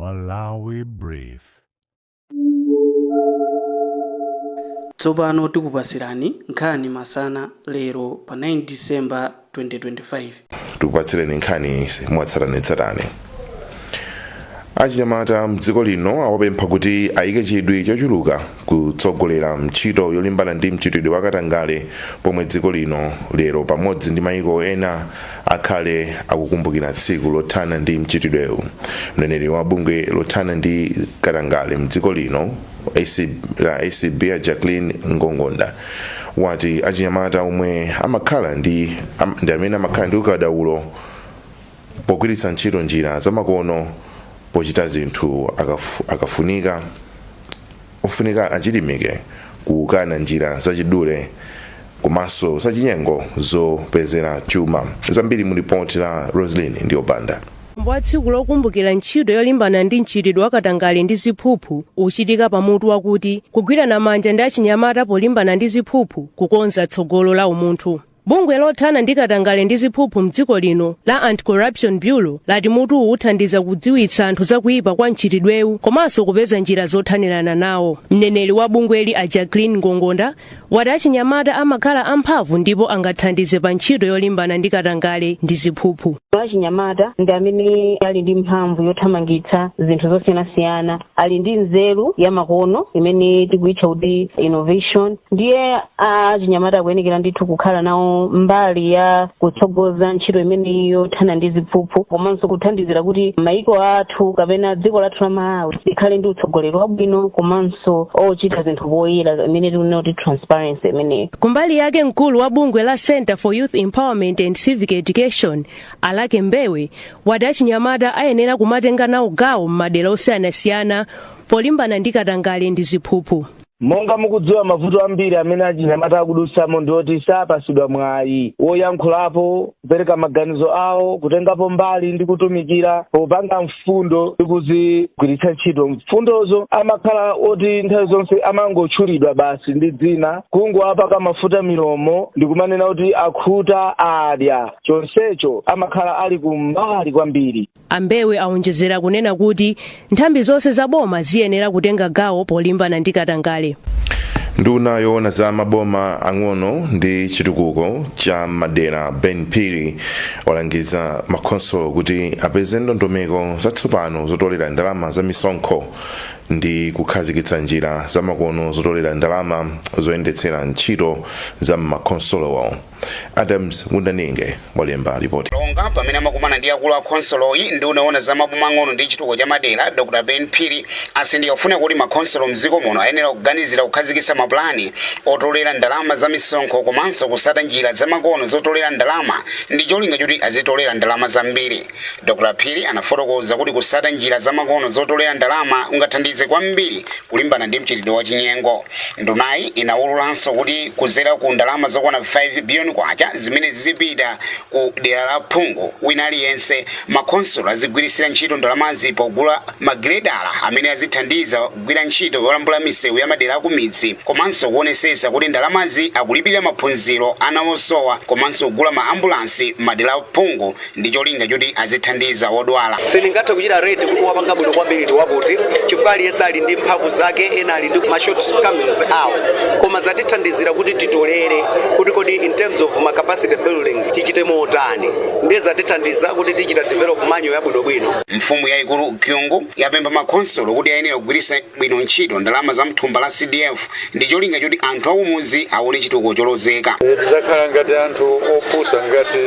Malawi Brief. Tsopano tikupasirani nkhani masana lero pa 9 December 2025. Tikupatsireni nkhani mwatsatanetsatane. Achinyamata mdziko lino awapempha kuti ayike chidwi chochuluka kutsogolera ntchito yolimbana ndi mchitidwe wakatangale, pomwe dziko lino lero pamodzi ndi mayiko ena akhale akukumbukira tsiku lothana ndi mchitidwewu. Mneneri wa bungwe lothana ndi katangale mdziko lino la ACB, Jacqueline Ngongonda, wati achinyamata omwe amakhala ndi amene amakhala ndi ukadaulo pogwiritsa ntchito njira zamakono pochita zinthu akafunika ofunika achilimike kukana njira zachidule komanso zachinyengo zopezera chuma. Zambiri mu ripoti la Roslyn ndi Obanda. Mwambo wa tsiku lokumbukira ntchito yolimbana ndi mchitidwe wakatangale ndi ziphuphu uchitika pamutu wakuti "Kugwirana manja ndi achinyamata polimbana ndi ziphuphu, kukonza tsogolo la umunthu". Bungwe lothana ndi katangale ndi ziphuphu mdziko lino la Anti-Corruption Bureau lati mutuwu uthandiza kudziwitsa anthu zakuyipa kwa mchitidwewu komanso kupeza njira zothanirana nawo. Mneneri wa bungweli, a Jacqueline Ngongonda, wati achinyamata amakhala amphamvu ndipo angathandize pa ntchito yolimbana ndi katangale ndi ziphuphu. Achinyamata ndi amene ali ndi mphamvu yothamangitsa zinthu zosiyanasiyana, ali ndi nzeru ya makono imene tikuitcha kuti innovation. Ndiye achinyamata akuyenekera ndithu kukhala nawo mbali ya kutsogoza ntchito imeneyi yothana ndi ziphuphu, komanso kuthandizira kuti maiko athu kapena dziko lathu la Malawi likhale ndi utsogoleri wabwino komanso ochita zinthu poyera, imene tikunena kuti transparency imeneyi. Kumbali yake, mkulu wa bungwe la Center for Youth Empowerment and Civic Education, Alake Mbewe, wati achinyamata ayenera kumatenga nawo gawo m'madera osiyanasiyana polimbana ndi katangale ndi ziphuphu. Monga mukudziwa, mavuto ambiri amene achinyamata akudutsamo ndi oti sapasidwa mwayi woyankhulapo, kupereka maganizo awo, kutengapo mbali ndi kutumikira popanga mfundo ndi kuzigwiritsa ntchito mfundozo. Amakhala oti nthawi zonse amangotchulidwa basi ndi dzina, kungowapaka mafuta milomo ndi kumanena kuti akhuta, adya. Chonsecho amakhala ali kumbali kwambiri. Ambewe awonjezera kunena kuti nthambi zonse za boma ziyenera kutenga gawo polimbana ndi katangale. Nduna yoona za maboma ang'ono ndi chitukuko cha madera, Ben Phiri, walangiza makhonsolo kuti apeze ndondomeko zatsopano zotolera ndalama za misonkho ndi kukhazikitsa njira zamakono zotolera ndalama zoyendetsera ntchito za m'makhonsolowo. Adams Mundaninge walemba ripoti. Longa pamene amakumana ndi akulu a khonsoloyi, nduna yoona za maboma ang'ono ndi chitukuko cha madera, Dr Ben Phiri, atsindika kufuna kuti makhonsolo mdziko muno ayenera kuganizira kukhazikitsa mapulani otolera ndalama za misonkho komanso kusata njira zamakono zotolera ndalama ndi cholinga choti azitolera ndalama zambiri. Dr Phiri anafotokoza kuti kusata njira zamakono zotolera ndalama kungathandize kwambiri kulimbana ndi mchitidwe wa chinyengo. Ndunayi inawululanso kuti kuzera ku ndalama zokwana 5 biliyoni kwacha zimene zizipita ku dera la phungu wina aliyense, makhonsolo azigwirisira ntchito ndalamazi pogula magiredala amene azithandiza kugwira ntchito yolambula misewu ya madera akumidzi, komanso kuonesesa kuti ndalamazi akulipirira maphunziro ana osowa komanso kugula ma ambulansi madera aphungu ndi cholinga choti azithandiza odwala. Sindingathe kuchita rate kuti wapanga bwino kwambiri ndi wakuti, chifukwa aliyense ali ndi mphamvu zake, ena ali ndi ma shortcomings awo, koma zatithandizira kuti titolere kuti kodi in terms of ma capacity building tichite motani. Ndiye zatithandiza kuti tichita develop manual yabwinobwino. Mfumu yayikulu Kyungu yapempha makhonsolo kuti ayenera kugwiritsa bwino ntchito ndalama za mthumba la CDF ndi cholinga choti anthu akumuzi aone chitukuko cholozeka. Tidzakhala ngati anthu opusa ngati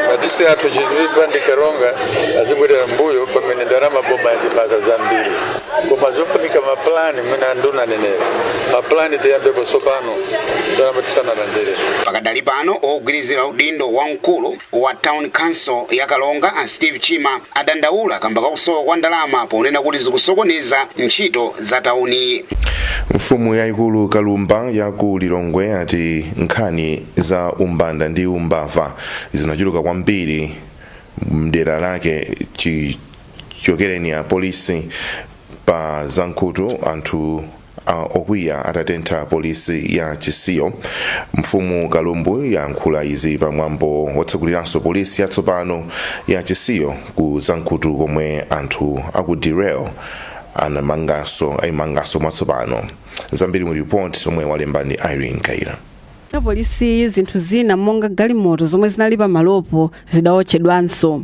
ma district athu Chitipa ndi Karonga azibwerera mbuyo pamene ndalama boma yatipasa zambiri. Koma zofunika maplani, mwina nduna anenera maplani, tiyambepo tsopano ndalama tisanalandire. Pakadali pano, ogwirizira udindo wamkulu wa Town Council ya Karonga, a Steve Chima, adandaula kamba kakusowa kwa ndalama ponena kuti zikusokoneza ntchito za tauniyi. Mfumu yayikulu Kalumba ya ku Lilongwe ati nkhani za umbanda ndi umbava zinachuluka kwambiri mdera lake chichokereni ya polisi pa Zamkhutu anthu Okwiya atatentha polisi ya Chisiyo. Mfumu Kalumbu yankhula izi pamwambo wotseguliranso polisi yatsopano ya Chisiyo ku Zamkhutu, komwe anthu aku Derail anamanganso, ayimanganso mwatsopano. Zambiri mu report omwe walemba ndi Irene Kaira. Polisi, zinthu zina monga galimoto zomwe zinali pamalopo zidawotchedwanso.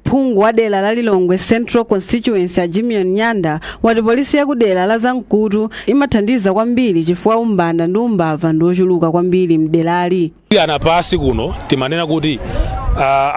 Phungu wa dera la Lilongwe Central Constituency, a Jimion Nyanda, wati polisi ya kudera la Zamkutu imathandiza kwambiri chifukwa umbanda ndi umbava ndi ochuluka kwambiri mderali. Ana pasi kuno timanena kuti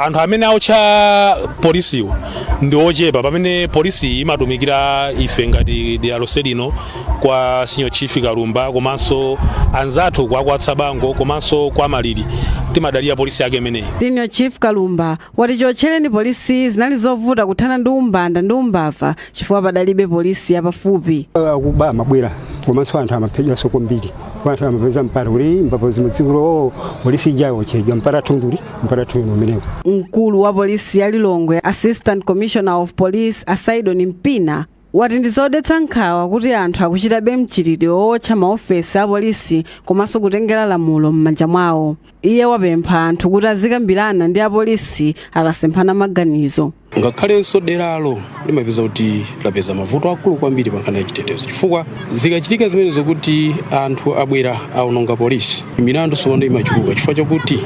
anthu amene aotcha polisiwo ndi ochepa, pamene polisi imatumikira ife ngati dera lonse lino, kwa Senior Chief Kalumba komanso anzathu kwa Tsabango komanso kwa Maliri, timadalira polisi yake imeneyi. Senior Chief Kalumba wati chiotchereni polisi zinali zovuta kuthana ndi umbanda ndi umbava chifukwa padalibe polisi yapafupi. Akuba amabwera, komanso anthu amaphedwanso kwambiri. Anthu amapeza mpata kuti mbava zimudzikuti, "Oh, polisi ijayo ochedwa," mpata thunduli, mpata thundu umenewo. Mkulu wa polisi ya Lilongwe, Assistant Commissioner of Police Asaidon Mpina, wati ndi zodetsa nkhawa kuti anthu akuchitabe mchitidwe wowotcha maofesi a polisi komanso kutengera lamulo m'manja mwawo. Iye wapempha anthu kuti azikambirana ndi apolisi akasemphana maganizo. Ngakhalenso deralo limapeza kuti lapeza mavuto akulu kwambiri pa nkhani ya chitetezo, chifukwa zikachitika zimenezo kuti anthu abwera aononga polisi, milandu sopano imachuluka chifukwa chakuti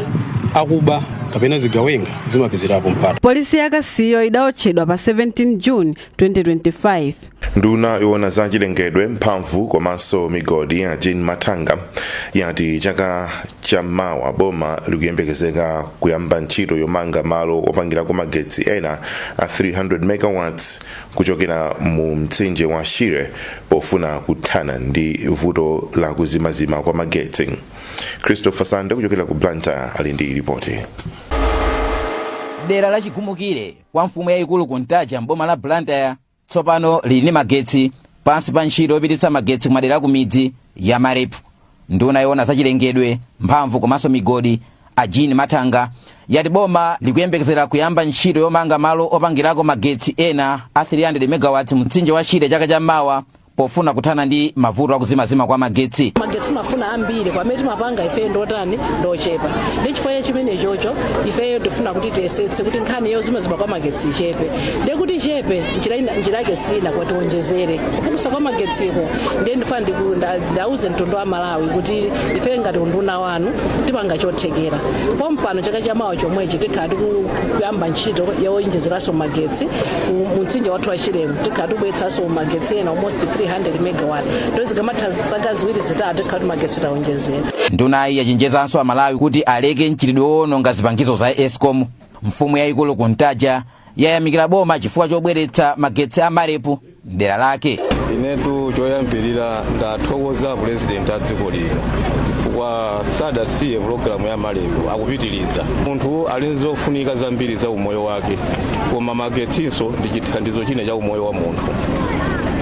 akuba kapena zigawenga zimapezerapo mpata. Polisi ya Kasiyo idawotchedwa pa 17 June 2025. Nduna yoona za chilengedwe, mphamvu komanso migodi ya Jean Mathanga yati chaka chammawa boma likuyembekezeka kuyamba ntchito yomanga malo opangirako magetsi ena a 300 megawatts kuchokera mu mtsinje wa Shire, pofuna kuthana ndi vuto la kuzimazima kwa magetsi. Christopher Sande kuchokera ku Blantyre ali ndi ripoti. Dera la Chigumukire kwa mfumu yayikulu Kuntaja mboma la Blantyre tsopano lili ndi magetsi pansi pa ntchito yopititsa magetsi kumadera ku midzi ya MAREP. Nduna yoona zachilengedwe, mphamvu komanso migodi a Jean Mathanga yati boma likuyembekezera kuyamba ntchito yomanga malo opangirako magetsi ena a 300 megawatts mtsinje wa Shire chaka chammawa, pofuna kuthana ndi mavuto akuzimazima kwa magetsi. Magetsi timafuna ambiri, kwamene timapanga ifeyo ndotani, ndochepa. Ndi chifukwa chimene chocho ifeyo tifuna kuti tiyesetse kuti nkhani yozimazima kwa magetsi ichepe. Ndiye kuti ichepe, njira yake sina kuti tionjezere kupulumutsa kwa magetsiko. Ndiye ndifuna ndauze mtundu wa Malawi kuti ifeyo ngati unduna wanu tipanga chothekera. Pompano chaka chamawa chomwechi tikhala tikuyamba ntchito yowonjezeranso magetsi mu mtsinje wathu wa Shiremu. Tikhala tikubweretsanso magetsi ena almost 300 megawatt. Ndo zikamatha zaka 2, 3, tikhala kuti magetsi tawonjezera. Ndunayi yachenjezanso Amalawi kuti aleke mchitidwe wowononga zipangizo za ESCOM. Mfumu yayikulu Kuntaja yayamikira boma chifukwa chobweretsa magetsi a MAREP mdera lake. Inetu choyambirira ndathokoza Purezidenti a dziko lino chifukwa sadasiye pulogalamu ya MAREP, akupitiriza. Munthu ali nzofunika zambiri za umoyo wake, koma magetsinso ndi chithandizo china cha umoyo wa munthu.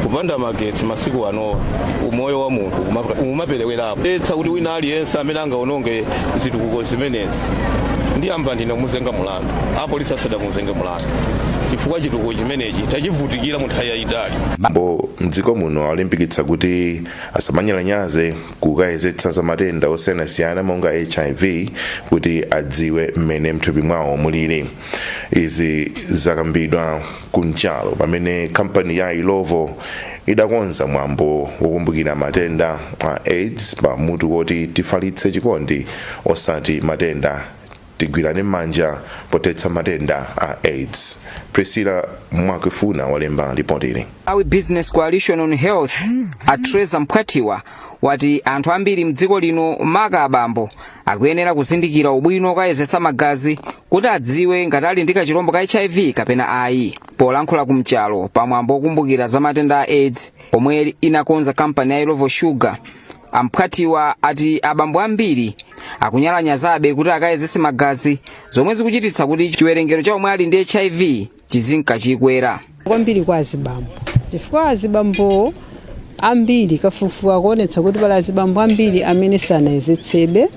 Kupanda magetsi masiku ano, umoyo wa munthu umaperewerapo. Etsa kuti wina aliyense amene angaononge zitukuko zimenezi, ndiyamba ndine kumuzenga mulandu, apolisi asadamuzenge mulandu, chifukwa chitukuko chimenechi tachivutikira mu nthawi yayitali. Bo mdziko muno alimbikitsa kuti asamanyalanyaze kukayezetsa za matenda osiyanasiyana monga HIV, kuti adziwe mmene mthupi mwawo mulili. Izi zakambidwa kunchalo pamene kampani ya Illovo idakonza mwambo wokumbukira matenda a AIDS pamutu woti "Tifalitse chikondi osati matenda, tigwirane manja pothetsa matenda a AIDS". Priscilla Mwakifuna walemba ripoti ili. Malawi Business Coalition on Health, a Treza Mphwatiwa, wati anthu ambiri mdziko lino, maka abambo, akuyenera kuzindikira ubwino okayezetsa magazi kuti adziwe ngati ali ndi kachirombo ka HIV kapena ayi. Polankhula kumchalo pamwambo wokumbukira za matenda a AIDS omwe inakonza kampani ya Illovo Sugar, Amphwatiwa ati abambo ambiri akunyalanyazabe kuti akayezetse magazi, zomwe zikuchititsa kuti chiwerengero cha omwe ali ndi HIV chizinka chikwera. Kwambiri kwa azibambo, chifukwa azibambo ambiri, kafukufuku akuonetsa kuti pali azibambo ambiri amene sanayezetsebe.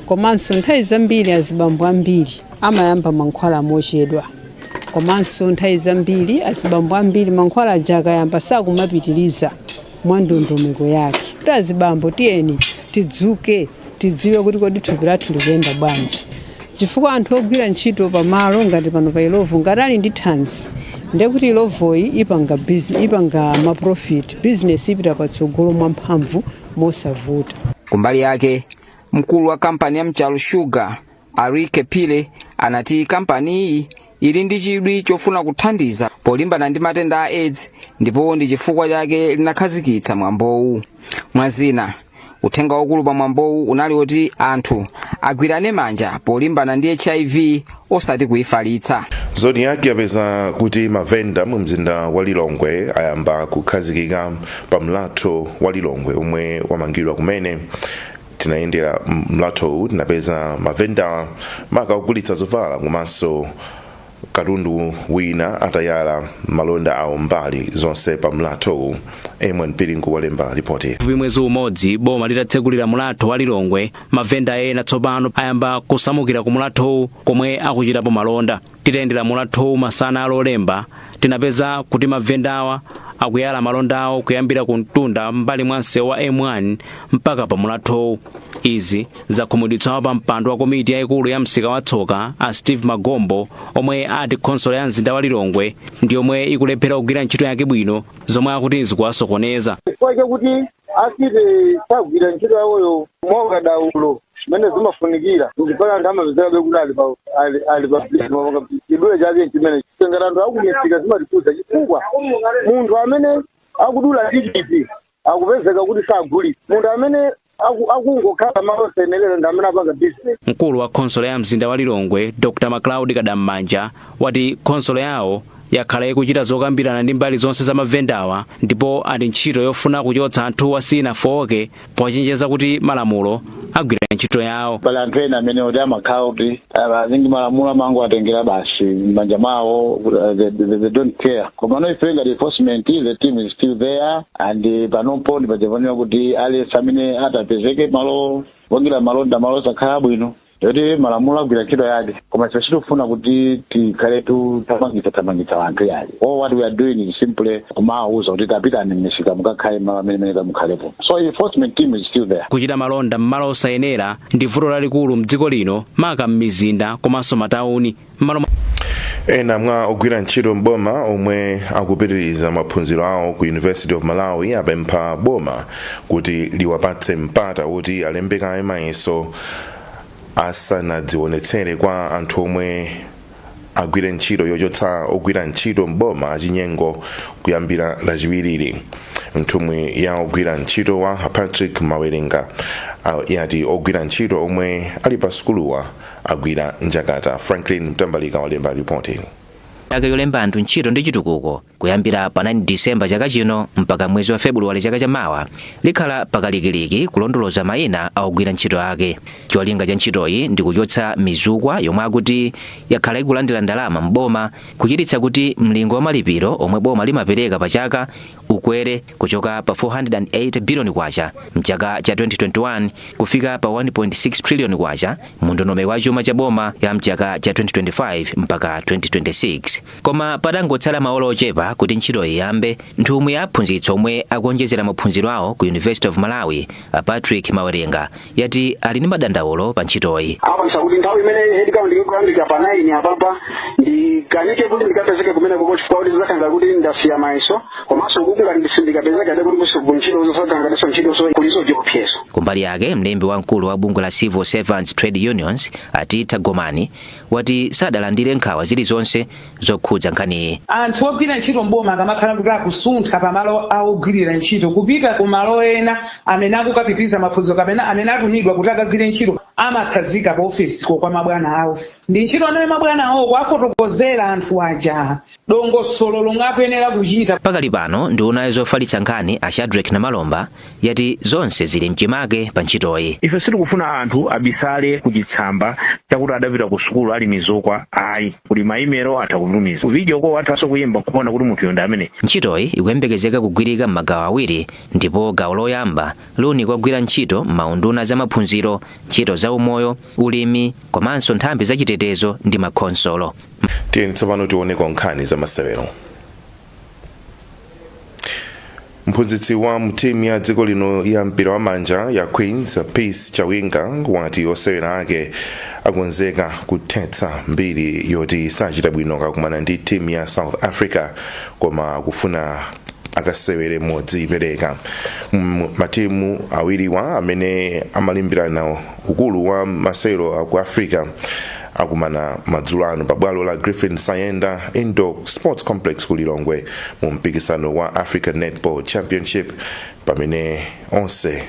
Komanso nthawi zambiri azibambo ambiri amayamba mankhwala mochedwa. Komanso nthawi zambiri azibambo ambiri mankhwala aja akayamba sakumapitiriza mwa ndondomeko yake. Kuti azibambo, tiyeni tidzuke, tidziwe kuti kodi thupi lathu likuyenda bwanji, chifukwa anthu ogwira ntchito pamalo ngati pano pa Illovo, ngati ali ndi thanzi, ndekuti Illovoyi ipanga maprofit, business ipita patsogolo mwamphamvu, mosavuta. Kumbali yake, mkulu wa kampani ya Mchalo Sugar, Arike Pile, anati kampani iyi ili ndi chidwi chofuna kuthandiza polimbana ndi matenda a AIDS, ndipo ndi chifukwa chake linakhazikitsa mwambowu. Mwazina, uthenga waukulu pa mwambowu unali woti anthu agwirane manja polimbana ndi HIV, osati kuyifalitsa. Zodiak yapeza kuti mavenda mu mzinda wa Lilongwe ayamba kukhazikika pa mlatho wa Lilongwe omwe wamangidwa kumene. Tinayendera mlathowu, tinapeza mavenda, maka ogulitsa zovala komanso katundu wina, atayala malonda awo mbali zonse pa mlathowu. Amon Piringu walemba ripoti. Pafupi mwezi umodzi boma litatsegulira mulatho wa Lilongwe, mavenda ena tsopano ayamba kusamukira ku mulathowu komwe akuchitapo malonda. Titayendera mulathowu masana alolemba, tinapeza kuti mavenda awa akuyala malonda awo kuyambira ku mtunda mbali mwa msewu wa M1 mpaka pa mulathowu. Izi zakhumudwitsa pa mpando wa komiti yayikulu ya msika wa Tsoka, a Steve Magombo, omwe ati khonsolo ya mzinda wa Lilongwe ndi yomwe ikulephera kugwira ntchito yake bwino, zomwe akuti zikuwasokoneza. Chifukwa chakuti a city sagwira ntchito yawoyo mwaukadaulo zimene zimafunikira, ndipana anthu amapezekabe kuti ali pa chidule chake chimene ngati anthu akumisika zimatikuza, chifukwa munthu amene akudula tikiti akupezeka kuti sagulitsa, munthu amene akungokhala malo osayenerera ndi amene apanga business. Mkulu wa khonsolo ya mzinda wa Lilongwe, Dr Macloud Kadammanja, wati khonsolo yawo yakhala ikuchita zokambirana ndi mbali zonse za mavendawa, ndipo ati ntchito yofuna kuchotsa anthuwa sinafowoke, pochenjeza kuti malamulo agwira ntchito yawo. Pali anthu ena amene kuti amakhala kuti azingi malamulo amango atengera basi m'manja mwawo, they don't care. Koma no, ife ngati enforcement, the team is still there, and panopo ndipajapanira kuti aliyense amene atapezeke malo kupangira malonda malo osakhala abwino, yoti malamulo agwira ntchito yake. Koma ife sitikufuna kuti tikhale tuthamangitsa thamangitsa anthu yayi. All what we are doing is simply kumawuza kuti tapitani m'misika, mukakhale malo amene mene mukhalepo. So enforcement team is still there. Kuchita malonda m'malo osayenera ndi vuto lalikulu mdziko lino, maka m'mizinda komanso matawuni. M'malo Ena mwa ogwira ntchito mboma omwe akupitiriza maphunziro awo ku University of Malawi apempha boma kuti liwapatse mpata woti alembe kaye mayeso asanadzionetsere kwa anthu omwe agwire ntchito yochotsa ogwira ntchito mboma achinyengo kuyambira Lachiwiriri. Nthumwi ya ogwira ntchito wa Patrick Mawerenga yati ogwira ntchito omwe ali pa sukuluwa agwira njakata. Franklin Mtambalika walemba ripoti. Yake yolemba anthu ntchito ndi chitukuko kuyambira pa 9 Disemba chaka chino mpaka mwezi wa Februwale chaka chamawa likhala pakalikiliki kulondoloza mayina a ogwira ntchito ake. Cholinga cha ntchitoyi ndi kuchotsa mizukwa yomwe akuti yakhala ikulandira ndalama mboma, kuchititsa kuti mlingo wa malipiro omwe boma limapereka pa chaka ukwere kuchoka pa 408 biliyoni kwacha mchaka cha 2021 kufika pa 1.6 trillion kwacha mu ndondomeko ya chuma cha boma ya mchaka cha 2025 mpaka 2026. Koma patangotsala maola ochepa kuti ntchito iyambe, nthumwi ya aphunzitsi omwe akuonjezera maphunziro awo ku University of Malawi, a Patrick Mawerenga, yati ali ndi madandaulo pa ntchitoyi. Apangisa kuti nthawi imene headcount ikuyambika pa 9 apapa, ndikanike kuti ndikapezeke kumeneko, chifukwa kuti zidzakhala kuti ndasiya mayeso, komanso kuku ngati sindikapezeka de kuti kuntchito zosakhala ntchito, so kuliso chiopsezo. Kumbali yake, mlembi wamkulu wa bungwe la Civil Servants Trade Unions, Atitha Gomani, wati sadalandire nkhawa zilizonse zokhudza nkhaniyi. Anthu ogwira ntchito mboma akamakhala kuti akusuntha pamalo awogwirira ntchito kupita ku malo ena amene akukapitiriza maphunziro kapena amene atumidwa kuti akagwire ntchito, amatsanzika pa ofisiko kwa mabwana awo ndi ntchito nayo mabwana awo kuwafotokozera anthu aja dongosolo lomwe akuyenera kuchita. Pakali pano, nduna zofalitsa nkhani a Shadrack Namalomba yati zonse zili mchimake pa ntchitoyi. Ife sitikufuna anthu abisale kuchitsamba chakuti adapita ku sukulu ali mizukwa, ayi. Kuli maimelo, atha kutumiza video ko, athanso kuyimba kuona kuti munthuyo ndi amene. Ntchitoyi ikuyembekezeka kugwirika m'magawo awiri, ndipo gawo loyamba liunika ogwira ntchito m'maunduna za maphunziro, ntchito za umoyo, ulimi komanso nthambi zachitetezo ndi makhonsolo. Tiyeni tsopano tioneko nkhani za masewero. Mphunzitsi wa timu ya dziko lino ya mpira wa manja ya Queens, Peace Chawinga, wati osewera ake akonzeka kuthetsa mbiri yoti sachita bwino kakumana ndi timu ya South Africa, koma akufuna akasewere modzipereka. Matimu awiriwa amene amalimbirana ukulu wa masewero aku Africa akumana madzulo ano pabwalo la Griffin Sayenda Indoor Sports Complex ku Lilongwe mu mpikisano wa African Netball Championship, pamene onse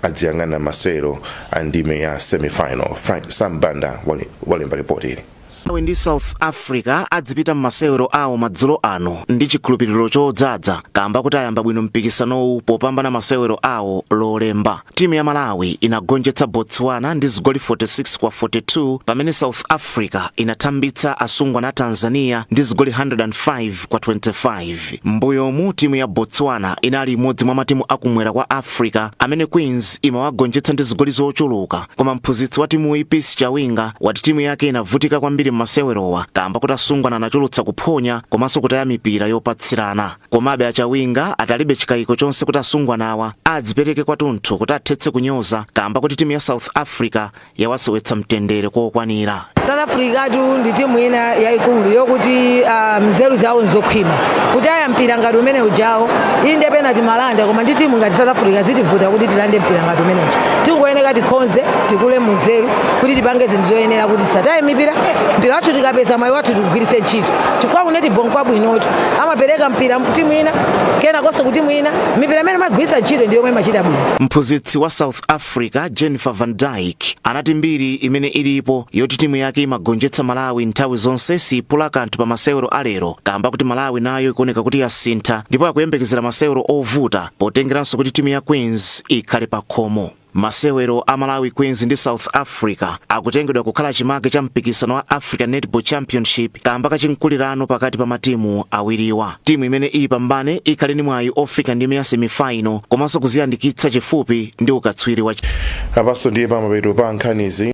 adziyang'ana masewero a ndime ya semifinal. Frank Sambanda walemba ripoti ili. Malawi ndi South Africa adzipita m'masewero awo madzulo ano ndi chikhulupiriro chodzaza kamba kuti ayamba bwino mpikisanowu popambana masewero awo Lolemba. Timu ya Malawi inagonjetsa Botswana ndi zigoli 46 kwa 42, pamene South Africa inathambitsa asungwana a Tanzania ndi zigoli 105 kwa 25. Mbuyomu timu ya Botswana inali imodzi mwa matimu akumwera kwa Africa amene Queens imawagonjetsa ndi zigoli zochuluka, koma mphunzitsi wa timuyi, Peace Chawinga, wati timu yake inavutika kwambiri m'masewerowa kamba kuti asungwana anachulutsa kuphonya komanso kutaya mipira yopatsirana. Komabe aChawinga atalibe chikayiko chonse kuti asungwanawa adzipereke kwathunthu kuti athetse kunyoza kamba kuti timu ya South Africa yawasowetsa mtendere kokwanira. South Africa tu ndi timu ina yayikulu yokuti nzeru zawo nzokhwima kuti aya mpira ngati umene ujawo. Inde, pena timalanda, koma ndi timu ngati South Africa zitivuta kuti tilande mpira ngati umene uja. Tikuyeneka tikhonze, tikule munzeru kuti tipange zinthu zoyenera kuti tisataye mipira. Mpira wathu tikapeza mwayi wathu tikugwiritse ntchito, chifukwa ku netball kwabwinotu, amapereka mpira timu ina, kenakonso ku timu ina. Mipira imene imagwiritsa ntchito ndi yomwe imachita bwino. Mphunzitsi wa South Africa, Jennifer Van Dyk, anati mbiri imene ilipo yoti timu yake imagonjetsa Malawi nthawi zonse siipula kanthu pa masewero alero, kamba kuti Malawi nayo ikuoneka kuti yasintha ndipo akuyembekezera masewero ovuta, potengeranso kuti timu ya Queens ikhale pa khomo. Masewero a Malawi Queens ndi South Africa akutengedwa kukhala chimake cha mpikisano wa African Netball Championship kamba kachinkulirano pakati pa matimu awiriwa. Timu imene iyipambane ikhale ndi mwayi ofika ndime ya semifinal komanso kuziyandikitsa chifupi ndi ukatswiri wa Apanso ndiye pamapeto pa nkhanizi.